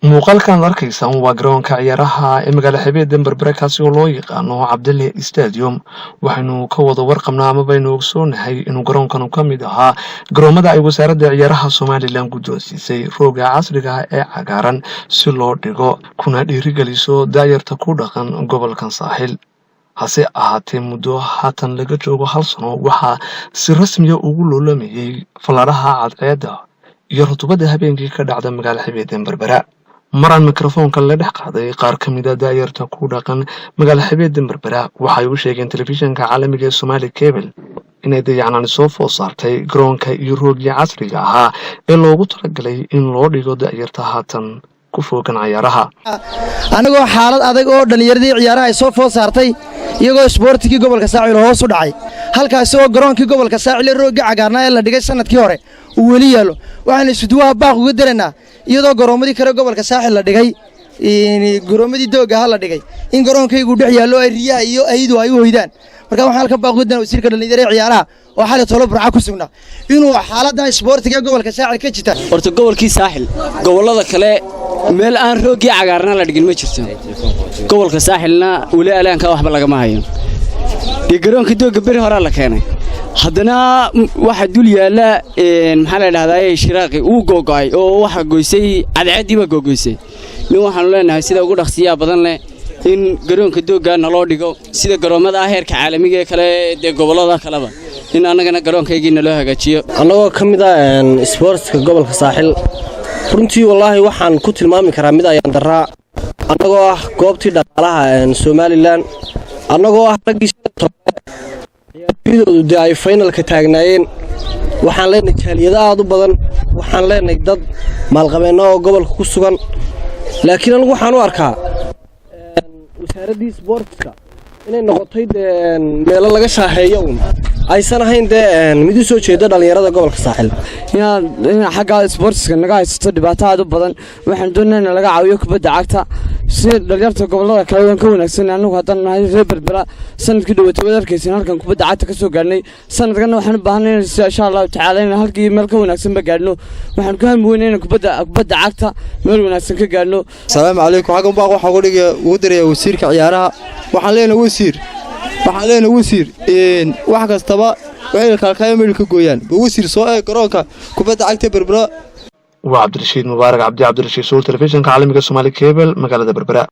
Muuqaalkan ad arkaysaan waa garoonka ciyaaraha ee magaala xebeeda Berbera, kaasi oo loo yaqaano Cabdille Stadium. Waxaynu ka wada warqabnaa ama baynu ogsoonahay inuu garoonkanu ka mid ahaa garoomada ay wasaaradda ciyaaraha Somaliland guddoonsiisay rooga casriga ah ee cagaaran si loo dhigo kuna dhiirigeliso daayarta ku dhaqan gobolkan Saaxil. Hase ahaatee, muddo haatan laga joogo hal sano waxaa si rasmiya ugu loolamayay fallaadhaha cadceedda iyo rutubadda habeenkii ka dhacda magaala xebeeda Berbera. Maraan mikrofoonka la dhex qaaday qaar ka mida daayarta ku dhaqan magaala xebeeda Berbera, waxay u sheegeen telefishinka caalamiga ee Somaali Cable inay dayacnaani soo food saartay garoonka iyo roogii casriga ahaa ee loogu talagalay in loo dhigo da'yarta haatan ku foogan cayaaraha. Annagoo xaalad adag oo dhallinyaradii ciyaaraha ay soo food saartay, iyagoo isboortigii gobolka Saaxil hoos u dhacay, halkaasi oo garoonkii gobolka Saaxil ee rooggii cagaarnaa ee la dhigay sannadkii hore uu weli yaallo, waxaanu isuduwaha baaq uga daraynaa, iyadoo garoommadii kale gobolka Saaxil la dhigay, garoommadii doogga ha la dhigay, in garoonkaygu dhex yaallo ay riyaha iyo aydu ay u hoydaan. Marka waxaan halkan baaq uga daranaa wasiirka dhallinyarada ciyaaraha oo xalay tolo Burca ku sugnaa inuu xaaladdan isboortiga ee gobolka Saaxil ka jirta. Horta gobolkii Saaxil, gobollada kale meel aan rooggii cagaarna la dhigin ma jirto. Gobolka Saaxilna weli alaanka waxba lagama hayo. Dee garoonka doogga beri horaa la keenay, haddana waxa dul yaalla, maxaa la dhahdaa, shiraaqi wuu googo'ay oo waxa goysay cadceeddii baa googoysay. Nin waxaanu leenahay, sida ugu dhaqsiyaa badan leh in garoonka doogga naloo dhigo, sida garoommada ah heerka caalamiga ee kale, dee gobollada kaleba, in annagana garoonkaygii naloo hagaajiyo. Annagoo ka mid ah sboortska gobolka Saaxil, runtii wallaahi waxaan ku tilmaami karaa mid ayaan daraa. Annagoo ah goobtii dhaqaalaha Somaliland, annagoo ah raggii ciyaartoydoodu dee ay finalka taagnaayeen, waxaan leenahay jaaliyado aad u badan, waxaan leenahay dad maalqabeenno oo gobolka ku sugan, laakiin anigu waxaan u arkaa wasaaraddii sboortiska inay noqotay dee meelo laga shaaheeyo uun, aysan ahayn dee mid u soo jeeda dhallinyarada gobolka Saaxil. Inaad xagga sboortiska naga haysato dhibaato aad u badan. Waxaan doonaa in laga caawiyo kubadda cagta si dhalinyarta gobollada kale waan ka wanaagsan. Anagu haddaan nahay reer Berbera, sanadkii dhawatay waad arkaysan halkan kubadda cagta ka soo gaadhnay. Sanadkanna waxaan u baahanay in insha Allahu tacaala in halkii meel ka wanaagsanba gaadhno. Waxaan ku hami weynay inaan kubadda cagta meel wanaagsan ka gaadhno. Asalaamu calaykum. Xaggan baaq waxaan ugu dirayaa wasiirka ciyaaraha. Waxaan leenahay wasiir, waxaan leenahay wasiir, wax kastaba waxay kaalkaayo meel ka gooyaan ba. Wasiir, soo eeg garoonka kubadda cagta Berbera. Waa Cabdirashiid Mubaarak Cabdi, Cabdirashiid Suul, telefishinka caalamiga Somaali Cable, magaalada Berbera.